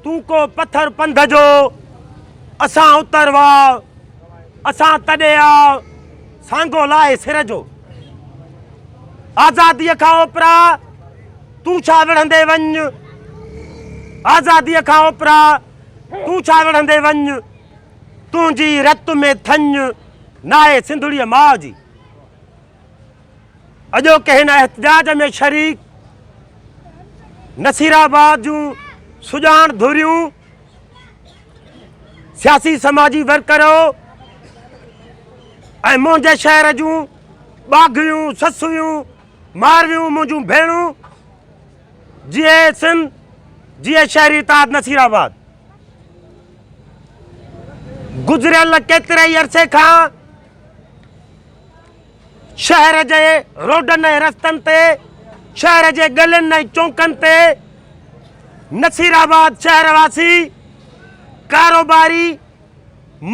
تون ڪو پٿر پنڌ جو، اسان اتر واء، اسان تڏي آء، سانگو لاهي سر جو. آزاديء کان اوپرا، تون ڇا وڙهندي وڃ. آزاديء کان اوپرا، تون ڇا وڙهندي وڃ. تنهنجي رت ۾ ٿڃ ناهي سنڌڙيء ماء جي. اڄوڪي هن احتجاج ۾ شريڪ نصيرآباد جون سڄاڻ ڌريون، سياسي سماجي ورڪرو ۽ منهنجي شهر جون ٻاگهيون، سسويون، مارويون منهنجون ڀيڻون، جيئي سنڌ، جيئي شهري اتحاد نصيرآباد. گذريل ڪيتري ئي عرصي کان شهر جي روڊن ۽ رستن تي، شهر جي ڳلين ۽ چونڪن تي نصير آباد شهر واسي، ڪاروباري،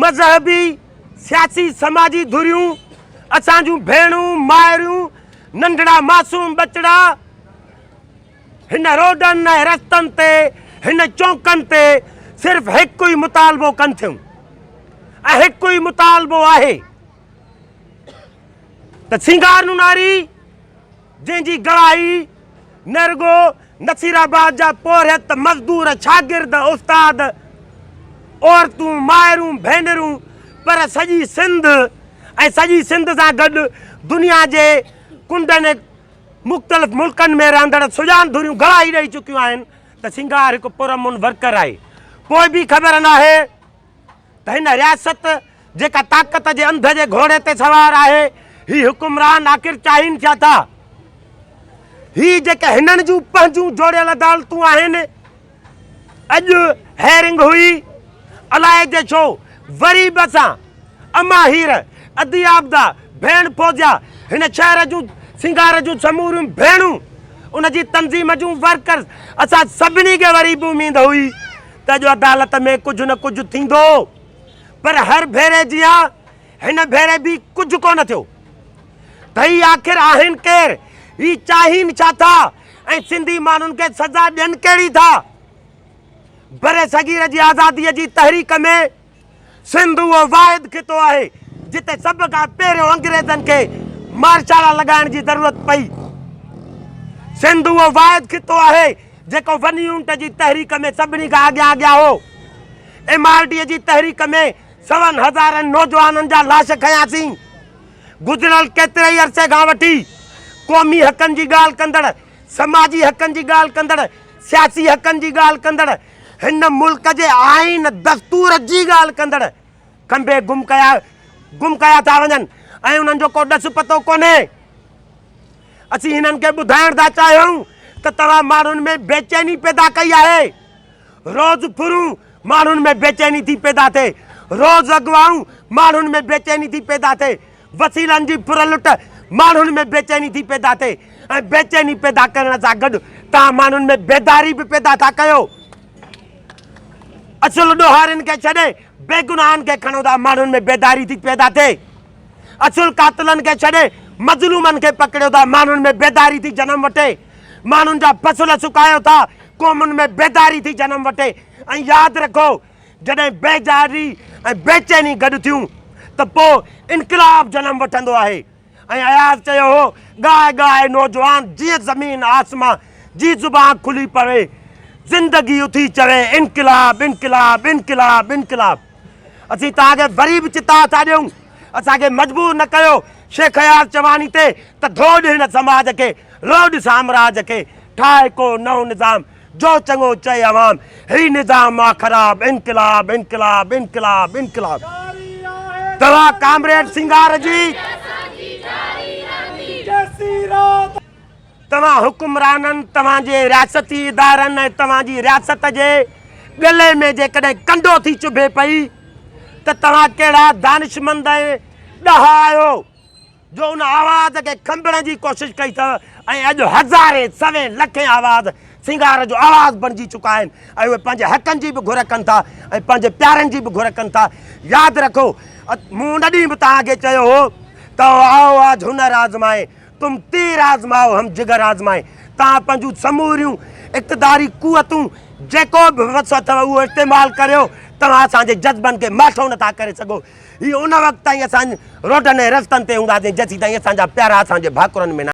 مذهبي، سياسي سماجي ڌريون، اسان جون ڀيڻون، مائريون، ننڍڙا معصوم ٻچڙا هن روڊن ۽ رستن تي، هن چونڪن تي صرف هڪ ئي مطالبو ڪن ٿيون ۽ هڪ ئي مطالبو آهي ته سينگار نوناري جنهن جي گواهي نه رڳو نصير آباد جا پورهيت، مزدور، شاگرد، استاد، عورتون، مائرون، ڀينرون پر سڄي سنڌ ۽ سڄي سنڌ سان گڏ دنيا جي ڪنڊن مختلف ملڪن ۾ رهندڙ سڄاڻ ڌريون گواهي ڏئي چڪيون آهن ته سينگار هڪ پرامن ورڪر آهي پوء به خبر ناهي ته هن رياست جيڪا طاقت جي انڌ جي گهوڙي تي سوار آهي، هي حڪمران آخر چاهين ڇا ٿا؟ هي جيڪي هنن جون پنهنجون جوڙيل عدالتون آهن، اڄ هيئرنگ هئي، الائجي ڇو وري به اسان اما هير، ادي عابده، ڀيڻ فوزيا، هن شهر جون سينگار جون سموريون ڀيڻون، ان جي تنظيم جون ورڪرز، اسان سڀني کي وري به اميد هئي ته اڄ عدالت ۾ ڪجهه نه ڪجهه ٿيندو پر هر ڀيري جيان هن ڀيري به ڪجهه ڪونه ٿيو ته هي آخر آهن ڪير؟ هي چاهين ڇا ٿا ۽ سنڌي ماڻهن کي سزا ڏين ڪهڙي ٿا؟ برصغير جي آزاديء جي تحريڪ ۾ سنڌ اهو واحد خطو آهي جتي سڀ کان پهريون انگريزن کي مارشالا لڳائڻ جي ضرورت پئي. سنڌ اهو واحد خطو آهي جيڪو ون يونٽ جي تحريڪ ۾ سڀني کان اڳيان اڳيان هو. ايم آر ڊي جي تحريڪ ۾ سون هزارن نوجوانن جا لاش کنياسين. گذريل ڪيتري ئي عرصي کان وٺي قومي حقن جي ڳالهه ڪندڙ، سماجي حقن جي ڳالهه ڪندڙ، سياسي حقن جي ڳالهه ڪندڙ، هن ملڪ جي آئين دستور جي ڳالهه ڪندڙ کنڀي گم ڪيا گم ڪيا ٿا وڃن ۽ انهن جو ڪو ڏس پتو ڪونهي. اسين هنن کي ٻڌائڻ ٿا چاهيون ته توهان ماڻهن ۾ بيچيني پيدا ڪئي آهي. روز ڦرون ماڻهن ۾ بيچيني ٿي پيدا ٿئي، روز اغوائون ماڻهن ۾ بيچيني ٿي پيدا ٿئي، وسيلن جي ڦر لٽ ماڻهن ۾ بيچيني ٿي پيدا ٿئي ۽ بيچيني پيدا ڪرڻ سان گڏ توهان ماڻهن ۾ بيداري به پيدا ٿا ڪيو. اصل ڏوهارين کي ڇڏي بيگناهن کي کڻو ٿا ماڻهن ۾ بيداري ٿي پيدا ٿئي. اصل قاتلن کي ڇڏي مظلومن کي پڪڙيو ٿا ماڻهن ۾ بيداري ٿي جنم وٺي. ماڻهن جا فصل سڪايو ٿا قومن ۾ بيداري ٿي جنم وٺي ۽ ياد رکو جڏهن بيزاري ۽ بيچيني گڏ ٿيون ته پوء انقلاب جنم وٺندو آهي ۽ اياز چيو هو، ڳاء ڳاء نوجوان جيئن زمين آسمان جي زبان کلي پوي، زندگي اٿي چوي انقلاب انقلاب انقلاب انقلاب. اسين توهان کي وري به چتاء ٿا ڏيون، اسان کي مجبور نه ڪيو شيخ اياز چواڻي تي ته ڌوڏ هن سماج کي، لوڏ سامراج کي، ٺاهه ڪو نئون نظام. جو چڱو چئي عوام، هي نظام آ خراب، انقلاب انقلاب انقلاب انقلاب. توهان ڪامريڊ سينگار جي، توهان حڪمرانن، توهان جي رياستي ادارن ۽ توهان جي رياست جي ڳلي ۾ جيڪڏهن ڪنڊو ٿي چڀي پئي ته توهان ڪهڙا دانشمند ۽ ڏاها آهيو. جو ان آواز کي کنڀڻ جي ڪوشش ڪئي اٿو ۽ اڄ هزارين، سوين، لکين آواز سينگار جو آواز بڻجي چڪا آهن ۽ اهي پنهنجي حقن جي به گهر ڪن ٿا ۽ پنهنجي پيارن جي به گهر ڪن ٿا. ياد رکو مون ان ڏينهن به توهان کي چيو هو ته آئو آج هنر آزمائين، تم تير آزمائو هم جگر آزمائين. توهان پنهنجون سموريون اقتداري قوتون جيڪو به وس اٿو اهو استعمال ڪريو، توهان اسان جي جذبن کي ماٺو نٿا ڪري سگهو. هي ان وقت تائين اسان روڊن ۽ رستن تي هونداسين جيسين تائين اسان جا پيارا اسان جي ڀاڪرن ۾ نه.